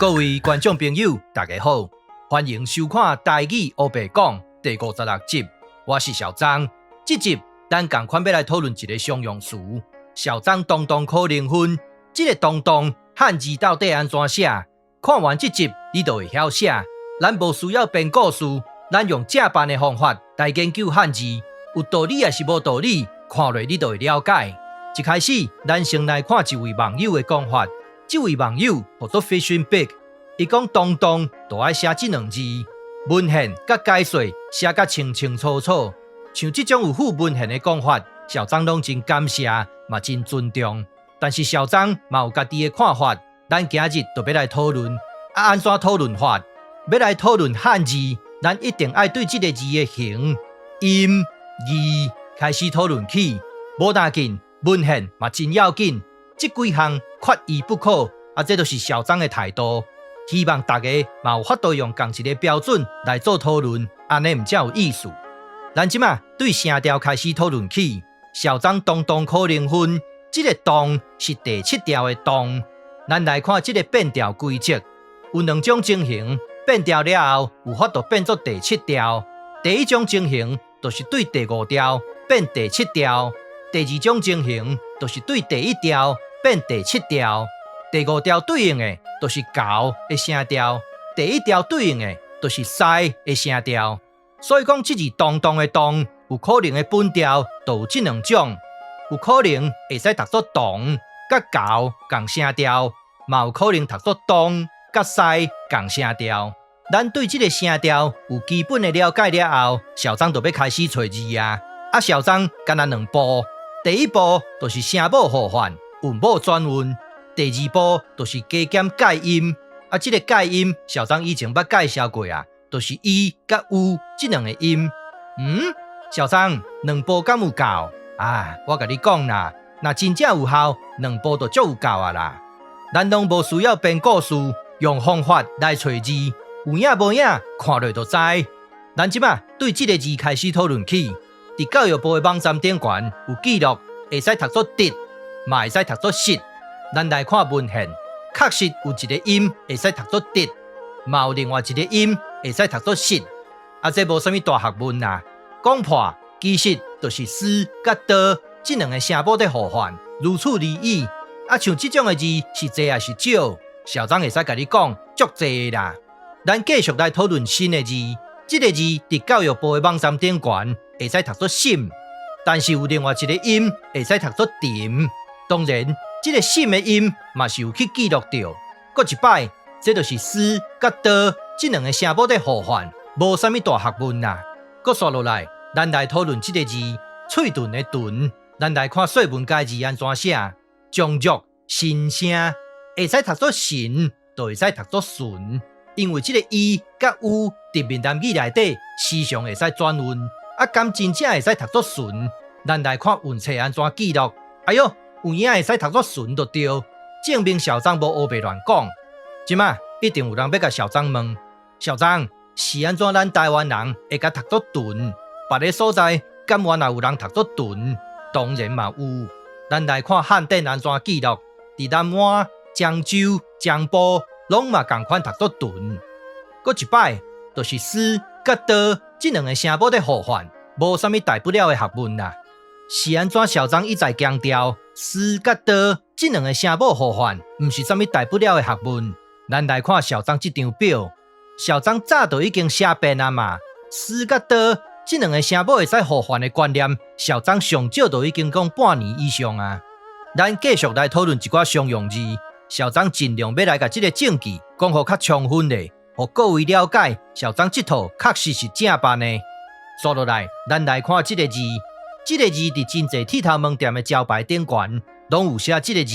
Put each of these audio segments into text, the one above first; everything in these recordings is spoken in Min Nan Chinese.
各位觀眾朋友，大家好，歡迎收看《台語烏白講》第56集。我是小張。這集咱仝款欲來討論一个常用詞，小張當當考零分。這个當當漢字到底按怎寫？看完這集，你就會曉寫。咱無需要編故事，咱用正範的方法來研究漢字，有道理抑是無道理，看落你就會了解。一開始，咱先來看一位網友的講法。這位網友號做 Fishing Big，伊講當當就愛寫這兩字，文獻佮解說寫甲清清楚楚。像這種有附文獻的講法，小張攏真感謝，嘛真尊重。但是小張嘛有家己的看法，咱今日就欲來討論。啊，按怎討論法？欲來討論漢字，咱一定愛對這个字的形、音、義開始討論起。無要緊，文獻嘛真要緊，這幾項缺一不可。啊，這就是小張的態度。希望大家嘛有法度用仝一个標準來做討論，按呢毋才有意思。咱這馬對聲調開始討論起。小張當當考零分，這个當是第七調的當。咱來看這个變調規則，有兩種情形，變調了後有法度變做第七調。第一種情形就是對第五調變第七調，第二種情形就是對第一調變第七調。第五調對應的就是猴的聲調，第一調對應的就是師的聲調。所以講，這字當當的當，有可能的本調就有這兩種，有可能會使讀做當佮猴仝聲調，嘛有可能讀做當佮師仝聲調。咱對這个聲調有基本的了解了後，小張就欲開始揣字啊。啊，小張干焦兩步，第一步就是聲母互換，韻母轉韻；第二步就是加減改音。啊，這个改音，小張以前捌介紹過啊，就是 i 佮 u 這兩个音。嗯，小張，兩步敢有夠？啊，我共你講啦，若真正有效，兩步就足有夠啊啦。咱攏無需要編故事，用方法來揣字，有影無影，看落就知。咱這馬對這个字開始討論起。佇教育部的網站頂懸有記錄，會使讀做直，嘛會使讀做實。咱來看文獻，確實有一个音會使讀做直，嘛有另外一个音會使讀做實。啊，這無啥物大學問啦。講破其實就是師佮刀這兩个聲母佇互換，如此而已。啊，像這種的字是濟抑是少？小張會使共你講，足濟的啦。咱繼續來討論新的字，這个字佇教育部的網站頂懸會使讀做審，但是有另外一个音會使讀做沉。當然，這个審的音嘛是有去記錄著。閣一擺，這就是師佮刀這兩个聲母佇互換，無啥物大學問啦。閣紲落來，咱來討論這个字，喙唇的唇，咱來看說文解字按怎寫，將弱新聲，會使讀做神，就會使讀做唇，因為這个 i 佮 u 佇閩南語內底時常會使轉韻。啊，敢真正會使讀做唇？咱來看韻冊按怎記錄。哎喲，有影會使讀做唇就對，證明小張無烏白亂講。這馬一定有人欲共小張問：小張，是按怎咱台灣人會共讀做脣？別个所在敢原來有人讀做脣？當然嘛有。咱來看漢典按怎記錄，佇南安、漳州、漳埔，攏嘛仝款讀做脣。閣一擺，就是師佮刀這兩个聲母佇互換，無啥物大不了的學問啦。是按怎小張一再強調，師佮刀這兩个聲母互換，毋是啥物大不了的學問。咱來看小張這張表，小張早就已經寫遍啊嘛。師佮刀這兩个聲母會使互換的觀念，小張上少就已經講半年以上啊。咱繼續來討論一寡常用字，小張盡量欲來共這个證據講予較充分的，予各位了解。小張這套確實是正範的。紲落來，咱來看這个字，這个字佇真濟鐵頭毛店的招牌頂懸，攏有寫這个字。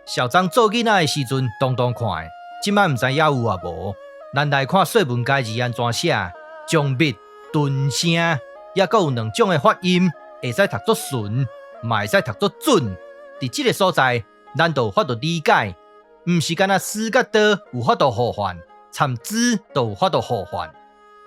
小張做囡仔的時陣，常常看的，這馬毋知猶有抑無。咱來看說文解字按怎寫，將密鈍聲，抑閣有兩種的發音，會使讀做順，嘛會使讀做準。佇這个所在，咱就有法度理解，毋是干焦師佮刀有法度互換，參之都有法度互換。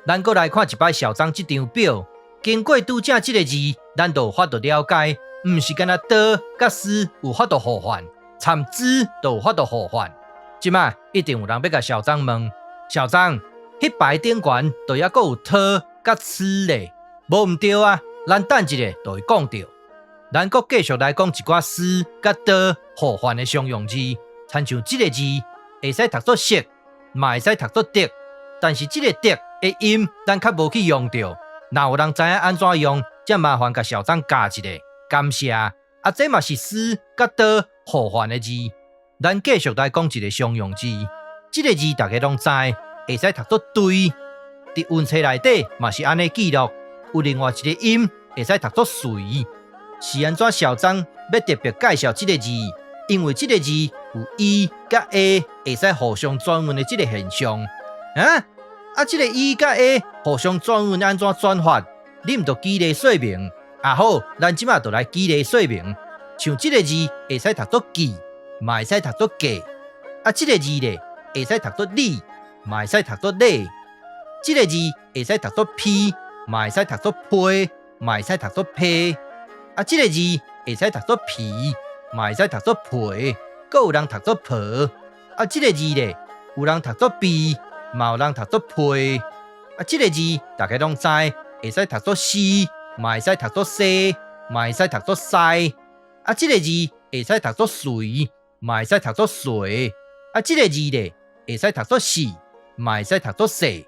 咱閣來看一擺小張這張表，經過拄才這个字，咱就有法度了解，毋是干焦刀佮師有法度互換，參之都有法度互換。這馬一定有人欲共小張問，小張，彼排頂懸就猶閣有 t 佮 c 咧，無毋對啊，咱等一下就會講著。咱閣繼續來講一寡 s 佮 d 互換的常用字，親像這个字會使讀做色，嘛會使讀做得，但是這个得的音咱較無去用著。若有人知影按怎用，才麻煩共小張教一下，感謝。啊，這嘛是 s 佮 d 互換的字。咱繼續來講一个常用字，這个字大家攏知，會使讀做對。佇音冊內底嘛是按呢記錄，有另外一个音會使讀做隨。是按怎小張欲特別介紹這个字？因為這个字有 i 佮 a 會使互相轉韻的這个現象。啊啊，這个 i 佮 a 互相轉韻按怎轉法？你毋著舉例說明。啊好，咱這馬就來舉例說明。像這个字會使讀做記，嘛會使讀做計。啊，這个字咧會使讀做理，嘛會使讀做禮。這个字會使讀做批，嘛會使讀做批，嘛會使讀做批。啊，這个字會使讀做皮，嘛會使讀做皮，閣有人讀做婆。啊，這个字咧，有人讀做鼻，嘛有人讀做批。啊，這个字大家攏知，會使讀做絲，嘛會使讀做西，嘛會使讀做西。啊，這个字會使讀做隨，嘛會使讀做隨。啊，這个字咧，會使讀做是，嘛會使讀做勢。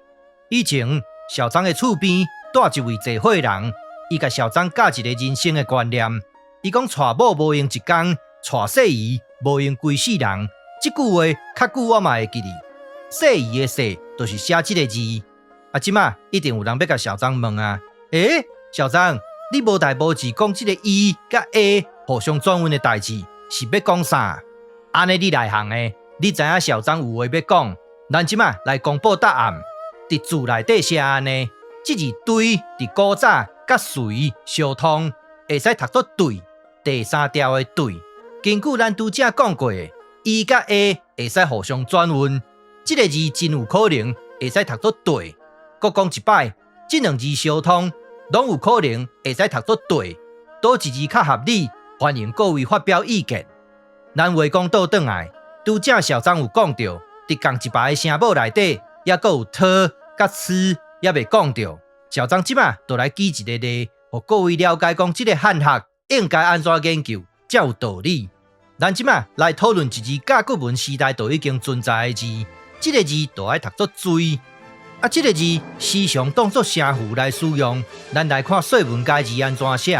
以前小張的厝邊蹛一位濟歲人，伊共小張教一个人生的觀念。伊講娶某無閒一工，娶細姨無閒規世人。這句話較久我嘛會記得。細姨的細就是寫這个字。啊，這馬一定有人欲共小張問啊，欸，小張，你無代無誌講這个 i 佮 a 互相轉韻的代誌，是欲講啥？按呢你內行的，你知影小張有話欲講。咱這馬來公布答案。佇字內底寫按呢，這字對佇古早佮隨相通，會使讀做對，第三調的對。根據咱拄才講過的，i 佮 a 會使互相轉韻，這个字真有可能會使讀做對。閣講一擺，這兩字相通，攏有可能會使讀做對。佗一字較合理，歡迎各位發表意見。咱話講倒轉來，拄才小張有講著，佇仝一排的聲母內底，猶閣有 t 佮 c 猶未講著。小張這馬就來舉一个例，予各位了解講這个漢學應該按怎研究才有道理。咱這馬來討論一字甲骨文時代就已經存在的字，這个字就愛讀做追。啊，這个字時常當作聲符來使用。咱來看《說文解字》按怎寫，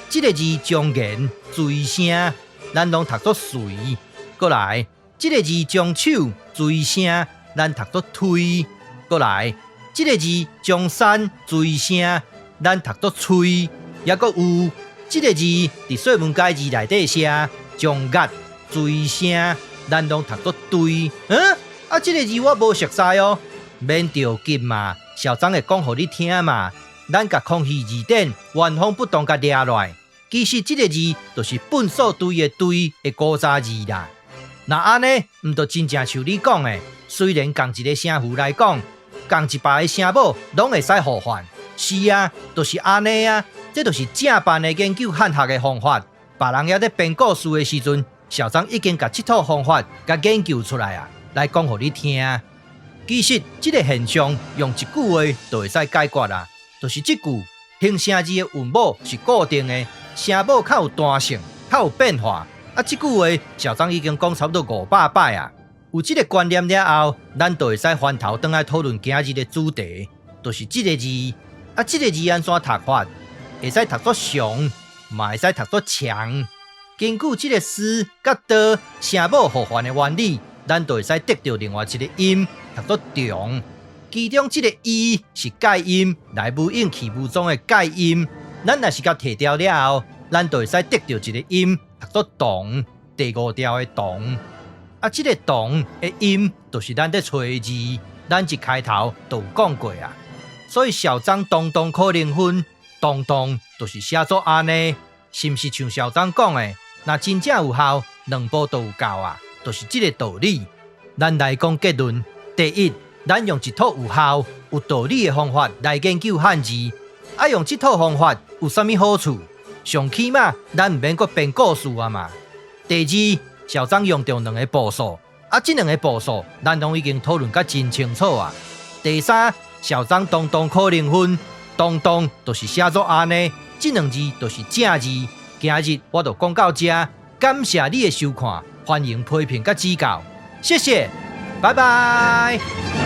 這个字將言追聲，咱攏讀做隨。閣來，這个字將手追聲，咱讀做推。閣來，這个字將山追聲，咱讀做吹。猶閣有，這个字佇《說文解字》內底寫，將樂追聲，咱攏讀做堆。嗯，啊，這个字我無熟似哦，免著急嘛，小張會講予你聽嘛。咱共康熙字典原封不動共掠落來，其實這个字就是糞掃堆的堆的古早字啦。若按呢，毋就真正像你講的，雖然仝一个聲符來講，仝一排的聲母攏會使互換。是啊，就是按呢啊，這就是正範的研究漢學的方法。別人猶咧編故事的時陣，小張已經共這套方法共研究出來啊，來講予你聽。其實這个現象用一句話就會使解決啦，就是這句形聲字的韻母是固定的，聲母較有彈性，較有變化。啊，這句話小張已經講差不多500擺啊。有這个觀念了後，咱就會使翻頭轉來討論今日的主題，就是這个字。啊，這个字按怎讀法？會使讀做常，嘛會使讀做強。根據這个 s 佮 d 聲母互換的原理，咱就會使得著另外一个音，讀做長。其中這个 i 是介音，來無應去無蹤的介音。咱若是共提掉了後，咱就會使得著一个音，讀做動，第五調的動。啊，這个動的音就是咱咧揣的字，咱一開頭就有講過啊。所以小張動動可能分，動動就是寫做按呢，是毋是像小張講的？若真正有效，兩步就有到啊，就是這个道理。咱來講結論：第一，咱用一套有效、有道理的方法來研究漢字。啊，用這套方法有啥物好處？上起碼咱毋免閣編故事啊嘛。第二，小張用著兩个步數，啊，啊，這兩个步數，咱攏已經討論甲真清楚啊。第三，小張東東可能分，東東就是寫做按呢，這兩字就是正字。今日我就講到這，感謝你的收看，歡迎批評佮指教，謝謝，拜拜。